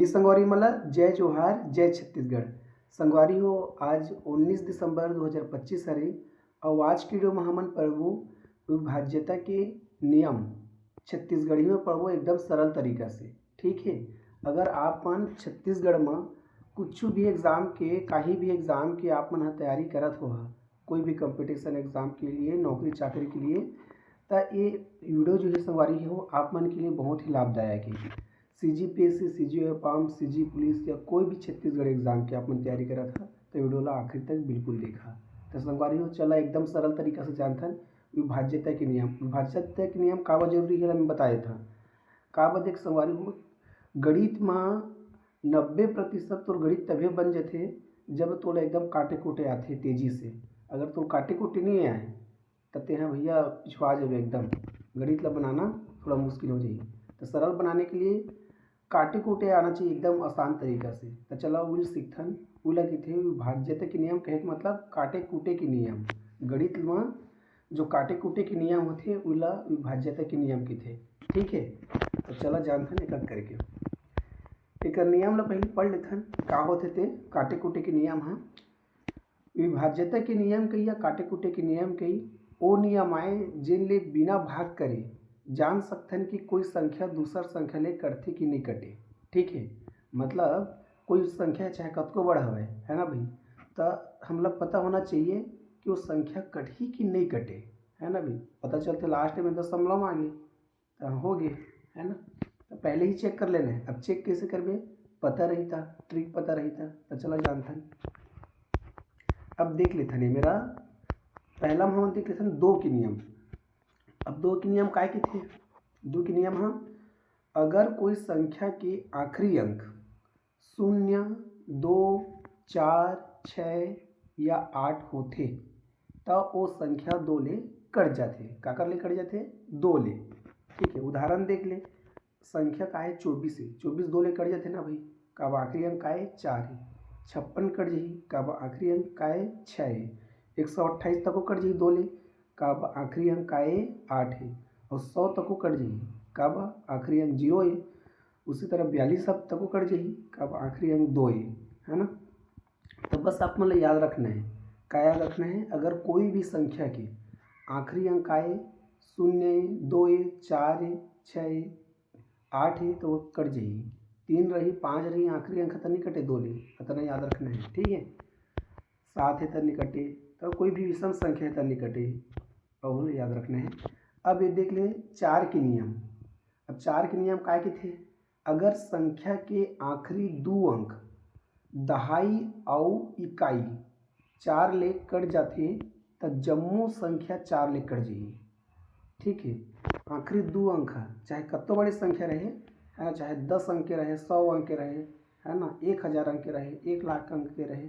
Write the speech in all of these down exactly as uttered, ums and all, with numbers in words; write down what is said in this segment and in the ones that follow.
संगवारी मन ला जय जोहार, जय छत्तीसगढ़। संगवारी हो, आज उन्नीस दिसंबर दो हज़ार पच्चीस हरे, अउ आज के वीडियो में हमन पढ़बो विभाज्यता के नियम। छत्तीसगढ़ी में पढ़बो एकदम सरल तरीका से, ठीक है। अगर आप मन छत्तीसगढ़ में कुछ भी एग्जाम के, कहीं भी एग्जाम के आप मन ह तैयारी करत हो, कोई भी कंपटीशन एग्जाम के लिए, नौकरी चाकरी के लिए, तो ये वीडियो जो है संगवारी हो, आप मन के लिए बहुत ही लाभदायक है। सी जी पी एस सी, सी जी एफ आम, सी जी पुलिस या कोई भी छत्तीसगढ़ एग्जाम के आप मन तैयारी करत हा, तो वीडियो ला आखिर तक बिल्कुल देखा। तो संगवारी हो, चला एकदम सरल तरीका से जानथन विभाज्यता के नियम। विभाज्यता के नियम काबर जरूरी है, मैं बता देता। काबर देख संगवारी हो, गणित में नब्बे प्रतिशत तोर गणित तभे बन जथे, जब तोला एकदम काटे कूटे आथे तेजी से। अगर तोर काटे कूटे नहीं आए, त तेहा भैया पिछुआ जाबे एकदम। गणित ला बनाना थोड़ा मुश्किल हो जाही। तो सरल बनाने के लिए काटे कूटे आना चाहिए एकदम आसान तरीका से। तो चला उल सीखथन। उला किथे विभाज्यता के नियम कहे के मतलब काटे कूटे के नियम। गणित में जो काटे कूटे के नियम होथे, उला विभाज्यता के नियम किथे। ठीक है, तो चला जानथन एक एक करके। एकर नियम ला पहले पढ़ लेथन, का होथे ते काटे कूटे के नियम ह। विभाज्यता के नियम कही या काटे कूटे के नियम कही, ओ नियम आए जेन ले बिना भाग करे जान सकथन कि कोई संख्या दूसर संख्या ले कटथे कि नहीं कटे। ठीक है, मतलब कोई संख्या चाहे कतको बड़ हवे, है ना भाई, तो हमला पता होना चाहिए कि वो संख्या कटही कि नहीं कटे, है ना भाई। पता चलते लास्ट में दशमलव आ गए, तो हो गए, है ना। तो पहले ही चेक कर लेना है। अब चेक कैसे करबे, पता रही था, ट्रिक पता रही था। तो चला जानथन। अब देख लेथन ये मेरा पहला में हम देख लेथन दो के नियम। अब दो के नियम काय किथे? दो के नियम ह, अगर कोई संख्या के आखिरी अंक शून्य, दो, चार, छः या आठ होथे, त ओ संख्या दो ले कट जाथे। काकर ले कट जाथे? दो ले। ठीक है, उदाहरण देख ले, संख्या का है चौबीस है, चौबीस दो ले कट जाथे ना भाई, काबर आखिरी अंक का है चार है। छप्पन कट जाही, काबर आखिरी अंक का है छः है। एक सौ अट्ठाईस तको कट जाही दो ले, काबर आखिरी अंक का है आठ है। और सौ तको कट जाही, काबर आखिरी अंक जीरो है। उसी तरह बयालीस अब तको कट जाही, काबर आखिरी अंक दो है, है ना। तो बस आप मन ला याद रखना है, का याद रखना है, अगर कोई भी संख्या के आखिरी अंक आए शून्य ए, दो ए, चार ए, छः ए, आठ ए, तो वो कट जाही। तीन रही, पाँच रही, आखिरी अंक त नहीं कटे दो ले, इतना याद रखना है। ठीक है, सात है त नहीं कटे, तो कोई भी विषम संख्या है त नहीं कटे, और याद रखना है। अब ये देख ले चार के नियम। अब चार के नियम काय किथे? अगर संख्या के आखिरी दू अंक दहाई अउ इकाई चार ले कट जाथे, त जम्मो संख्या चार ले कट जाही। ठीक है, आखिरी दू अंक ह, चाहे कत्तो बड़े संख्या रहे, है ना, चाहे दस अंक के रहे, सौ अंक के रहे, है ना, एक हजार अंक के रहे, एक लाख अंक के रहे,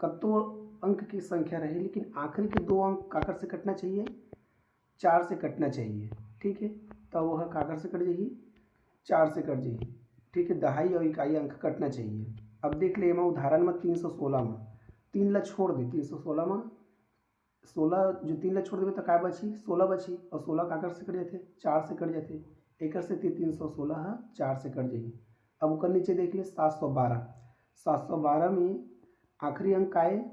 कत्तो अंक की संख्या रहे, लेकिन आखिरी के दो अंक काकर से कटना चाहिए? चार से कटना चाहिए। ठीक है, तो वह काकर से कट जाही? चार से कट जाही। ठीक है, दहाई और इकाई अंक कटना चाहिए। अब देख ले एमा उदाहरण में तीन सौ सोलह में तीन ला छोड़ दे, तीन सौ सोलह में सोलह, जो तीन ला छोड़ देबे तो काय बची? सोलह बची। और सोलह काकर से कट जाथे? चार से कट जाथे। एकर सेती तीन सौ सोलह ह चार से कट जाही। अब ओकर नीचे देख ले सात सौ बारह। सात सौ बारह में आखिरी अंक काय?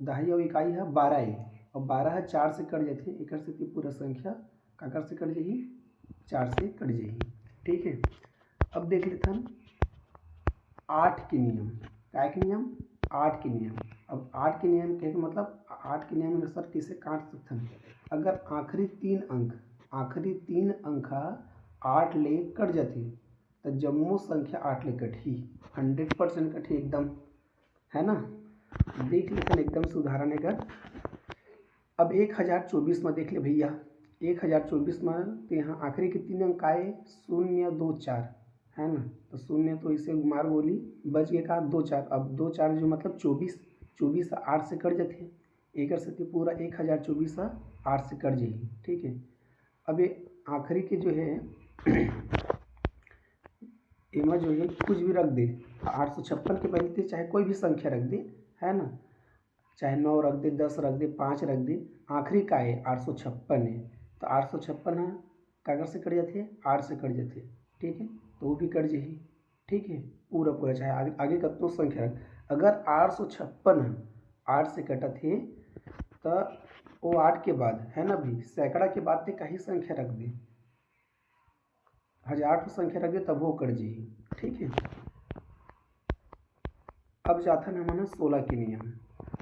दहाई और इकाई ह बारह ए। और बारह ह चार से कट जाथे, एकर सेती पूरा संख्या काकर से कट जाही? चार से कट जाही। ठीक है, अब देख लेथन आठ के नियम। काय के नियम? आठ के नियम। अब आठ के नियम कहे के मतलब, आठ के नियम अनुसार कैसे काट सकथन? अगर आखिरी तीन अंक, आखिरी तीन अंक ह आठ ले कट जाथे, त जम्मो संख्या आठ ले कटही, हंड्रेड परसेंट कटही एकदम, है ना। देख लेथन एकदम से उदाहरण एकर। अब एक हजार चौबीस में देख ले भैया, एक हजार चौबीस में तो यहाँ आखिरी के तीन अंक आए, शून्य, दो, चार, है ना। तो शून्य तो इसे मार बोली, बच गए का? दो चार। अब दो चार जो मतलब चौबीस, चौबीस आठ से कट जाथे, एकर सेती पूरा एक हजार चौबीस आठ से कट जाही। ठीक है, अब ये आखिरी के जो है एमा जो है कुछ भी रख दे, आठ सौ छप्पन के पहले ते चाहे कोई भी संख्या रख दे, है ना, चाहे नौ रख दे, दस रख दे, पाँच रख दे, आखिरी का है आठ सौ छप्पन है, तो आठ सौ छप्पन है काकर से कट जाथे? आठ से कट जाथे। ठीक है, तो वो भी कट जाही। ठीक है, पूरा पूरा, चाहे आगे, आगे कतनो संख्या रख, अगर आठ सौ छप्पन है, आठ से कटत हे, त वो आठ के बाद है ना भाई, सैकड़ा के बाद ते काही संख्या रख दे, हजार ठो संख्या रख दे, तब वो कट जाही। ठीक है, अब जाथन हमन सोलह के नियम।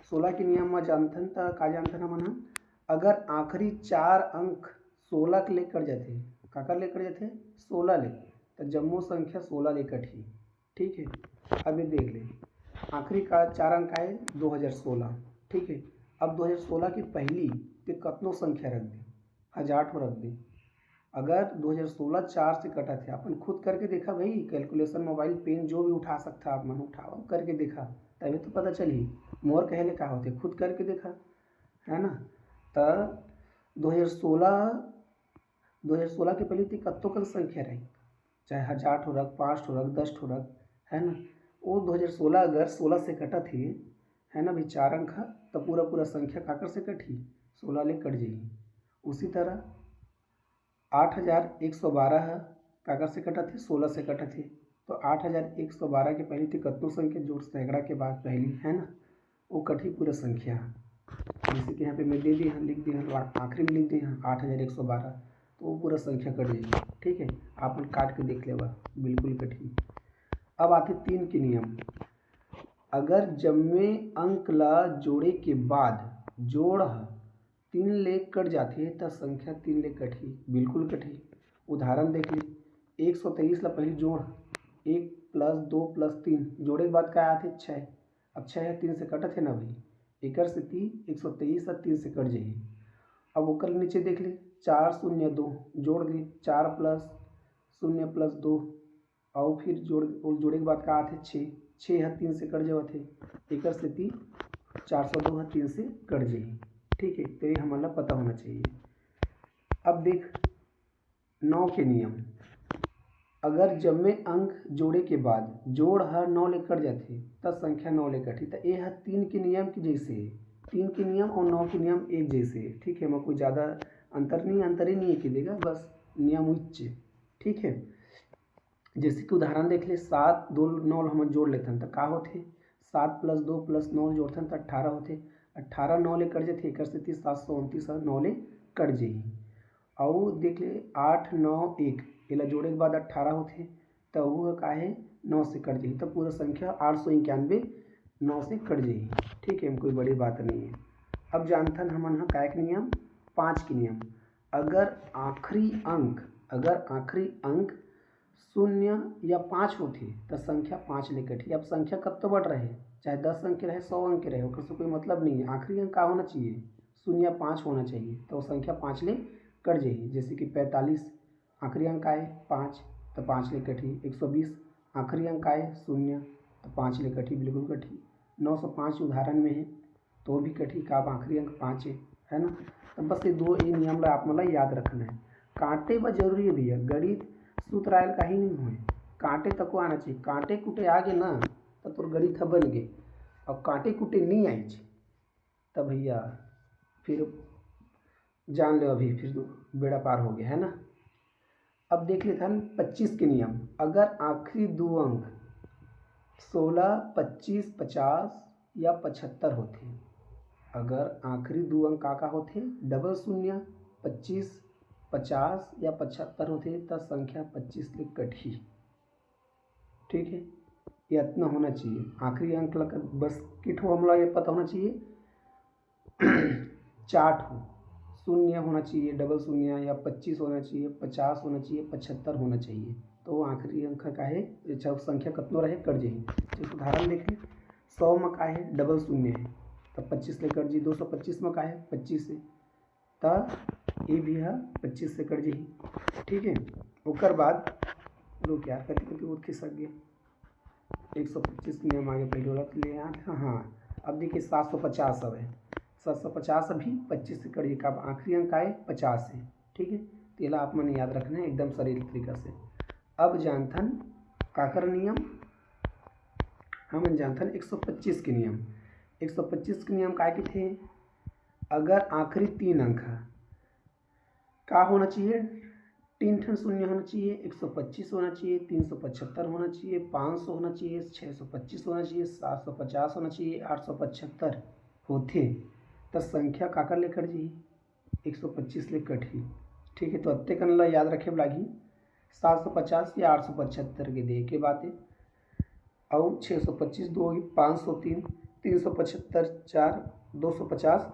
सोलह के नियम में जानथन त का जानथन हमन ह, अगर आखिरी चार अंक सोलह ले कट जाथे, काकर ले कट जाथे? सोलह ले, त जम्मो संख्या सोलह ले कटही। ठीक है, अब ये देख ले, आखिरी का चार अंक आए दो हज़ार सोलह। ठीक है, अब दो हज़ार सोलह के पहली ते कतनो संख्या रख दे, हजार ठो रख दे। अगर दो हज़ार सोलह चार से कटत हे, अपन खुद करके देखा भाई, कैलकुलेशन, मोबाइल, पेन जो भी उठा सकता आप मन, उठाओ, करके देखा, तभी तो पता चली। मोर कहले का होते, खुद करके देखा, है ना? त दो हज़ार सोलह, दो हज़ार सोलह के पहले ते कत्तो कन संख्या रही, चाहे हजार ठो रख, पाँच ठो रख, दस ठो रख, है ना? वो दो हज़ार सोलह अगर सोलह से कटत हे, है ना भाई, चार अंक ह, त पूरा पूरा संख्या काकर से कटही? सोलह ले कट जाही। उसी तरह आठ हजार एक सौ बारह ह, काकर से कटत हे? सोलह से कटत हे। तो आठ हजार एक सौ बारह के पहली ते कतनो संख्या जोड़, सैकड़ा के बाद पहली, है ना, वो कटही पूरा संख्या। जैसे कि यहाँ पे मैं दे दिए हैं, लिख दिए हैं, तो आ-, आखिरी में लिख दिए हैं आठ हजार एक सौ बारह, तो वो पूरा संख्या कट जाएगी। ठीक है, आप मन काट के देख लेवा, बिल्कुल कटही। अब आथे तीन के नियम। अगर जम्मे अंक ला जोड़े के बाद जोड़ ह तीन ले कट जाथे, त संख्या तीन ले कटही, बिल्कुल कटही। उदाहरण देख ली, एक सौ तेईस ला पहली जोड़, एक प्लस दो प्लस तीन, जोड़े के बाद का आथे? छः। अब छः ह तीन से कटत हे ना भाई, एकर सेती एक सौ तेईस ह तीन से कट जाही। अब ओकर नीचे देख ली, चार शून्य दो, जोड़ ली, चार प्लस शून्य प्लस दो, अउ फिर जोड़, जोड़े के बाद का आथे? छः। छः ह तीन से कट जावत हे, एकर सेती चार सौ दो ह तीन से कट जाही। ठीक है, तो ये हमन ला पता होना चाहिए। अब देख, नौ के नियम, अगर जम्मे अंक जोड़े के बाद जोड़ ह नौ ले कट जाथे, त संख्या नौ ले कटही। त ये ह तीन के नियम के जैसे हे, तीन के नियम और नौ के नियम एक जैसे हे। ठीक है, एमा कोई ज़्यादा अंतर नहीं, अंतर ही नहीं है कि देगा, बस नियम उच्च। ठीक है, जैसे कि उदाहरण देख ले, सात दो नौ ल हमन जोड़ लेथन त का होथे? सात प्लस दो प्लस नौ ल जोड़थन त अट्ठारह होथे। अट्ठारह नौ ले कट जथे, एकर सेती सात सौ उनतीस ह नौ ले कट जही। अउ देख ले, आठ नौ एक, एला जोड़े के बाद अट्ठारह होथे, त वो ह का हे? नौ से कट जही, त पूरा संख्या आठ सौ इक्यानवे नौ से कट जही। ठीक है, कोई बड़ी बात नहीं है। अब जानथन हमन ह काय के नियम? पाँच के नियम। अगर आखिरी अंक, अगर आखिरी अंक शून्य या पाँच होथे, त संख्या पाँच ले कटही। अब संख्या कत्तो बड़ रहे, चाहे दस अंक के रहे, सौ अंक के रहे, ओकर से कोई मतलब नहीं है। आखिरी अंक का होना चाहिए? शून्य या पाँच होना चाहिए, तो संख्या पाँच ले कट जाही। जैसे कि पैंतालीस आखिरी अंक आए पाँच, त पाँच ले कटही। एक सौ बीस आखिरी अंक आए शून्य, त पाँच ले कटही, बिल्कुल कटही। नौ सौ पाँच उदाहरण में है, तो भी कटही, का आखिरी अंक पाँच है, है ना? तो बस ये दो, ये नियम ला आप मन ला याद रखना है। काटे बर जरूरी है भैया, गणित सूत्र आयल काही नहीं होए, काटे तको आना चाहिए। काटे कुटे आ गे ना, तो तोर गणित ह बन गे। अब काटे कुटे नहीं आइच, तब भैया फिर जान ले, अभी फिर बेड़ा पार हो गया, है ना? अब देख लेथन पच्चीस के नियम। अगर आखिरी दो अंक सोलह, पच्चीस, पचास या पचहत्तर होथे, अगर आखिरी दो अंक का का होथे? डबल शून्य, पच्चीस, पचास या पचहत्तर होथे, त संख्या पच्चीस ले कटही। ठीक है, ये इतना होना चाहिए। आखिरी अंक ला बस किठो हमला ये पता होना चाहिए, चार ठो शून्य होना चाहिए, डबल शून्य, या पच्चीस होना चाहिए, पचास होना चाहिए, पचहत्तर होना चाहिए। तो आखिरी अंक का है, अच्छा, संख्या कतनो रहे, कट जाही। जैसे उदाहरण देख ले, सौ में का है? डबल शून्य है, तब पच्चीस ले कट जी। दो सौ पच्चीस में का है? पच्चीस है, त ये भी है पच्चीस से कट जाही। ठीक है, ओकर बाद रुक यार, कति कति और खिसक गया। एक सौ पच्चीस नियम आगे पहले वाला तो ले आए थे। हाँ, अब देखिए, सात सौ पचास अब है, सात सौ पचास अभी पच्चीस से कट गया। अब आखिरी अंक आए पचास है, ठीक है, तेला आप मन याद रखना है एकदम सरल तरीका से। अब जानथन काकर नियम, हम जानथन एक सौ पच्चीस के नियम। एक सौ पच्चीस के नियम का थे? अगर आखिरी तीन अंक है, का होना चाहिए? तीन ठन शून्य होना चाहिए, एक सौ पच्चीस होना चाहिए, तीन सौ पचहत्तर होना चाहिए, पाँच सौ होना चाहिए, छः सौ पच्चीस होना चाहिए, सात सौ पचास होना चाहिए, आठ सौ पचहत्तर होथे त संख्या काकर ले कट जही? एक सौ पच्चीस ले कटही। ठीक है, तो अत्ते कन ला याद रखे लागही, सात सौ पचास या आठ सौ पचहत्तर के दे के बात है। और छः सौ पच्चीस दो, पाँच सौ तीन, तीन सौ पचहत्तर चार, दो सौ पचास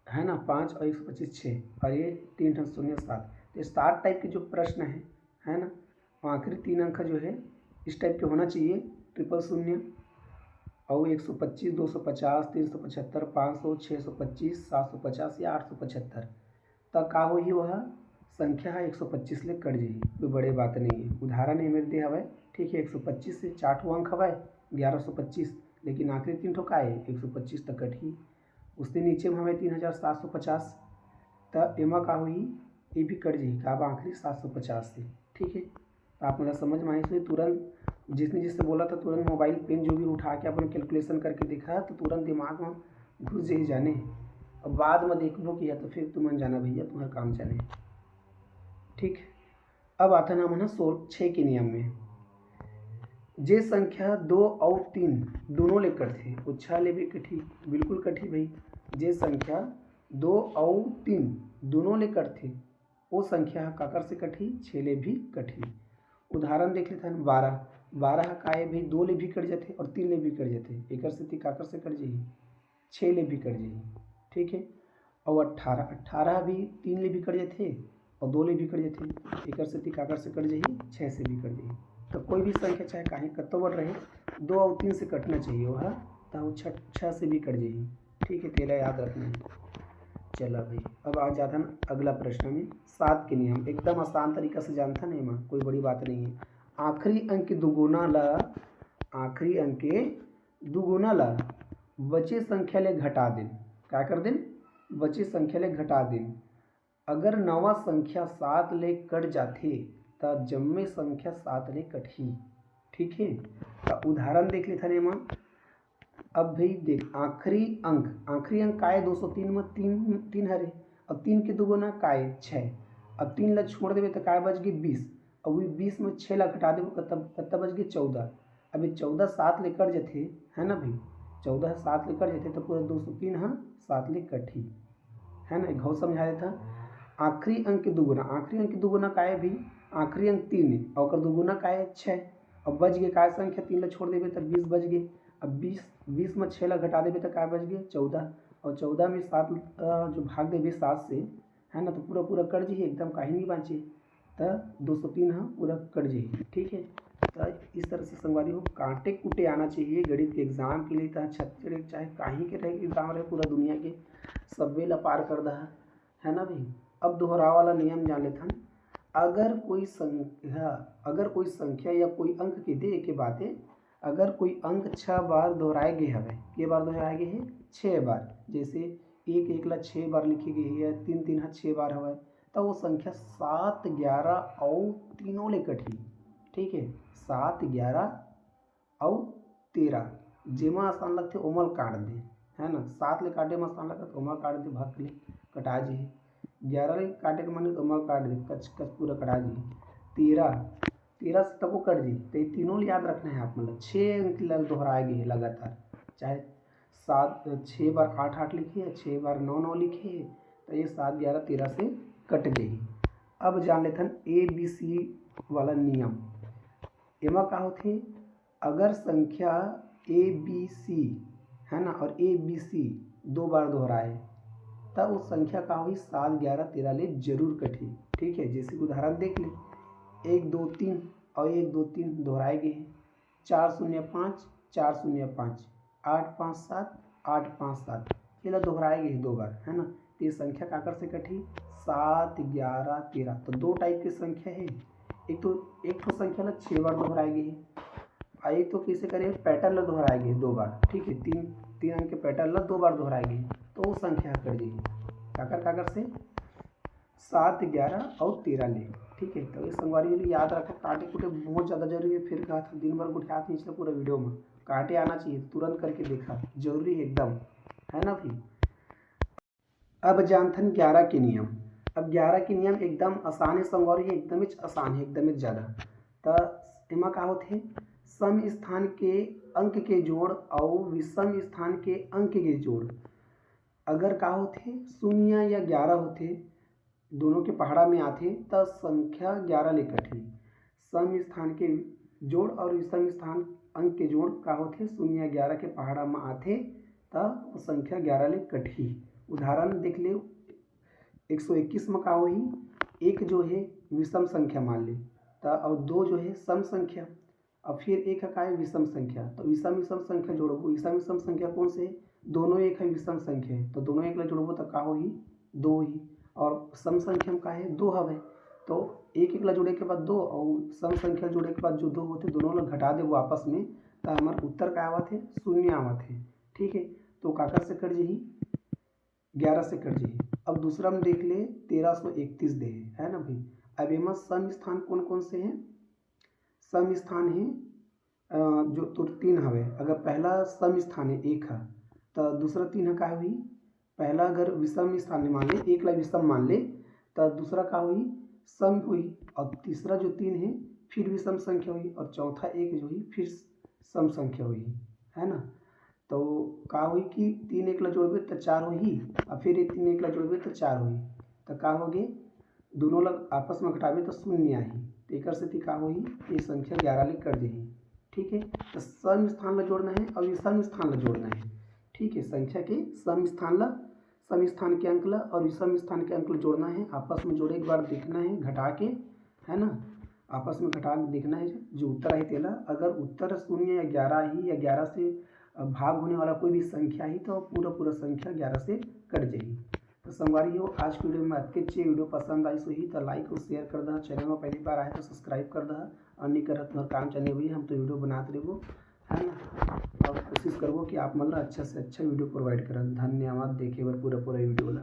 है ना, पाँच और एक सौ पच्चीस छः, और ये तीन ठन शून्य सात। तो सात टाइप के जो प्रश्न है, है ना, वो आखिरी तीन अंक जो है इस टाइप के होना चाहिए, ट्रिपल शून्य, और एक सौ पच्चीस, दो सौ पचास, तीन सौ पचहत्तर, पाँच सौ, छः सौ पच्चीस, सात सौ पचास या आठ सौ पचहत्तर। त का होही, वह संख्या ह एक सौ पच्चीस ले कट जही, कोई बड़े बात नहीं है। उदाहरण ये मेरे दे हवय, ठीक है, एक सौ पच्चीस से चार ठो अंक हवय, ग्यारह सौ पच्चीस, लेकिन आखिरी तीन ठो का है, एक सौ पच्चीस तक कटही। उससे नीचे में हवय तीन हज़ार सात सौ पचास, त एमा का होही, ये भी कट जही, का बा आखिरी सात सौ पचास से। ठीक है, तो आप मन ला समझ में आइस होही, तुरंत जिसने जिससे बोला था, तुरंत मोबाइल पेन जो भी उठा के अपन कैलकुलेशन करके देखा, तो तुरंत दिमाग में घुस जही जाने। अब बाद में देखबो किया तो फिर तुमन जाना भैया, तुम्हारा काम जाने। ठीक, अब आथन हमन ह सोल छः के नियम में। जे संख्या दो अउ तीन दोनों ले कटथे, वो छः ले भी कटही, बिल्कुल कटही भाई। जे संख्या दो अउ तीन दोनों ले कटथे, वो संख्या ह काकर से कटही? छः ले भी कटही। उदाहरण देख लेथन, बारह। बारह ह का ए भाई, दो ले भी कट जथे और तीन ले भी कट जथे, एकर सेती काकर से कट जही? छः ले भी कट जही। ठीक है, और अट्ठारह, अट्ठारह भी तीन ले भी कट जथे और दो ले भी कट जथे, एकर सेती काकर से कट जही? छः से भी कट जही। तो कोई भी संख्या चाहे काहे कतों बड़ रहे, दो और तीन से कटना चाहिए, वह तो छः, छः से भी कट जही। ठीक है, तेला याद रखना है। चला भाई, अब आ जाथन अगला प्रश्न में, सात के नियम। एकदम आसान तरीका से जानथन एमा, कोई बड़ी बात नहीं है। आखिरी अंक के दुगुना ला, आखिरी अंक के दुगुना ला बचे संख्या ले घटा देन। का कर देन? बचे संख्या ले घटा देन। अगर नवा संख्या सात ले कट जाथे, त जम्मे संख्या सात ले कटही। ठीक है, त उदाहरण देख लेथन एमा। अब भाई देख, आखिरी अंक, आखिरी अंक काय? दो सौ तीन में तीन, तीन हरे, अब तीन के दुगुना काय? छः। अब तीन ला छोड़ देबे त काय बच गे? बीस। अब वही बीस में छः ला घटा देबो, कत्ता, कत्ता बच गे? चौदह। अब ये चौदह सात ले कट जथे, है ना भाई, चौदह सात ले कट जथे, तो पूरा दो सौ तीन ह सात ले कटही, है ना। एक घाव समझा देता, आखिरी अंक के दुगुना, आखिरी अंक के दुगुना काय भाई? आखिरी अंक तीन है और ओकर दुगुना काय? छः। अब बच गे काय संख्या? तीन ला छोड़ देबे त बीस बच गे। अब बीस, बीस में छः ला घटा देबे त काय बच गे? चौदह। और चौदह में सात, अ, जो भाग देबे सात से, है ना, तो पूरा पूरा कट जही, एकदम काही नहीं बाँचे, त दो सौ तीन ह पूरा कट जही। ठीक है, त इस तरह से संगवारी हो, काटे कुटे आना चाहिए गणित के एग्जाम के लिए, चाहे छत्तीसगढ़ के, चाहे कहीं के रहे एग्जाम रहे, पूरा दुनिया के, सब्बे ला पार कर दहा, है ना भाई। अब दोहराव वाला नियम जान लेथन। अगर कोई संख्या, अगर कोई संख्या या कोई अंक के दे के बात है, अगर कोई अंक छः बार दोहराए गे हवे, के बार दोहराए गे हे? छः बार। जैसे एक एक ला छः बार लिखे गे हे या तीन तीन ह छः बार हवय, त वो संख्या सात, ग्यारह अउ तीनों ले कटही। ठीक है, सात, ग्यारह अउ तेरह, जेमा आसान लगथे ओमा ल काट दे, है ना। सात ले काटे म आसान लगत, ओमा काट दे, भाग ले कटा जही। ग्यारह ले काटे के मन ओमा काट दे, कच कच पूरा कटा जही। तेरह, तेरह से तको कट जही। तो ये तीनों ल याद रखना है आप, मतलब छः अंक ल दोहराए गे हे लगातार, चाहे सात, छः बार आठ आठ लिखे या छः बार नौ नौ लिखे, तो ये सात, ग्यारह, तेरह से कट जही। अब जान लेथन ए बी सी वाला नियम। एमा का होथे, अगर संख्या ए बी सी, है ना, और ए बी सी दो बार दोहराए, तब वो संख्या का होही? सात, ग्यारह, तेरह ले जरूर कटही। ठीक है, जैसे कि उदाहरण देख ले, एक दो तीन और एक दो तीन दोहराए गे हे, चार शून्य पाँच, चार शून्य पाँच, आठ पाँच सात, आठ पाँच सात, ये ला दोहराए गे हे दो बार, है ना। तो ये संख्या काकर से कटही? सात, ग्यारह, तेरह। तो दो टाइप के संख्या है, एक तो एक ठो संख्या ला छः बार दोहराए गे हे, आ एक तो कैसे करे, पैटर्न ला दोहराए गे हे दो बार। ठीक है, तीन, तीन अंक के पैटर्न ला दो बार दोहराए गे हे, तो वो संख्या कट जाही। काकर काकर से? सात, ग्यारह और तेरह ले। ठीक है, तो ये संगवारी हो याद रखो, काटे कुटे बहुत ज़्यादा जरूरी है। फिर कहा था दिन भर गुठियात नहीं, इसलिए पूरा वीडियो में काटे आना चाहिए, तुरंत करके देखा, जरूरी है एकदम, है ना भाई। अब जानथन ग्यारह के नियम। अब ग्यारह के नियम एकदम आसान हे संगवारी, एकदमेच आसान हे, एकदमेच ज़्यादा। त एमा का होथे, सम स्थान के अंक के जोड़ अउ विषम स्थान के अंक के जोड़ अगर का होथे, शून्य या ग्यारह होथे, दोनों के पहाड़ा में आथे, त संख्या ग्यारह ले कटही। सम स्थान के जोड़ और विषम स्थान अंक के जोड़ का होथे, शून्य या ग्यारह के पहाड़ा में आथे, त वो संख्या ग्यारह ले कटही। उदाहरण देख ले, एक सौ इक्कीस में का होही, एक जो है विषम संख्या मान ले, त और दो जो है सम संख्या, अब फिर एक ह का है, विषम संख्या। तो विषम विषम संख्या जोड़बो, विषम विषम संख्या कौन से? दोनों एक है, विषम संख्या है, तो दोनों एक ला जोड़बो तो का होही? दो होही। और सम संख्या में का है? दो हवे, तो एक एक ला जोड़े के बाद दो और सम संख्या जोड़े के बाद जो दो होथे, दोनों ला घटा देबो आपस में, तो हमार उत्तर का आवत है? शून्य आवत है। ठीक है, तो काकर से कट जही? ग्यारह से कट जही। अब दूसरा में देख ले, तेरह सौ इकतीस दे है, है ना भाई? अब एमा सम स्थान कौन कौन से हैं? सम स्थान है अ, जो तोर तीन हवे, अगर पहला सम स्थान है एक है, तो दूसरा तीन है का हुई? पहला अगर विषम स्थान मान ले, एक ला विषम मान ले, तो दूसरा का हुई? सम हुई। और तीसरा जो तीन है, फिर विषम संख्या हुई, और चौथा एक जो हुई, फिर सम संख्या हुई, है ना? तो का हुई कि तीन एक ला जोड़बे तो चार होही, और फिर ये तीन एक ला जोड़बे तो चार होही। तो का होगे, दोनों ला आपस में घटाबे तो शून्य आही। तो एकर सेती का होही, ये संख्या ग्यारह ले कट जही। ठीक है, तो सम स्थान ला जोड़ना है और विषम स्थान ला जोड़ना है। ठीक है, संख्या के सम स्थान ला, सम स्थान के अंक ला और विषम स्थान के अंक ला जोड़ना है, आपस में जोड़े के बाद देखना है घटा के, है ना, आपस में घटा के देखना है जो उत्तर आही तेला। अगर उत्तर शून्य या ग्यारह ही या ग्यारह से भाग होने वाला कोई भी संख्या ही, तो पूरा पूरा संख्या ग्यारह से कट जाही। तो संगवारी हो, आज के वीडियो में अतके चे। वीडियो पसंद आइस होही तो लाइक और शेयर कर दहा, चैनल में पहली बार आए तो सब्सक्राइब कर दहा, और नहीं करत तुम्हार काम चले हुई, हम तो वीडियो बनात रहबो, है ना। और कोशिश करबो कि आप मन ला अच्छा से अच्छा वीडियो प्रोवाइड करन। धन्यवाद देखे बर पूरा पूरा वीडियो ला।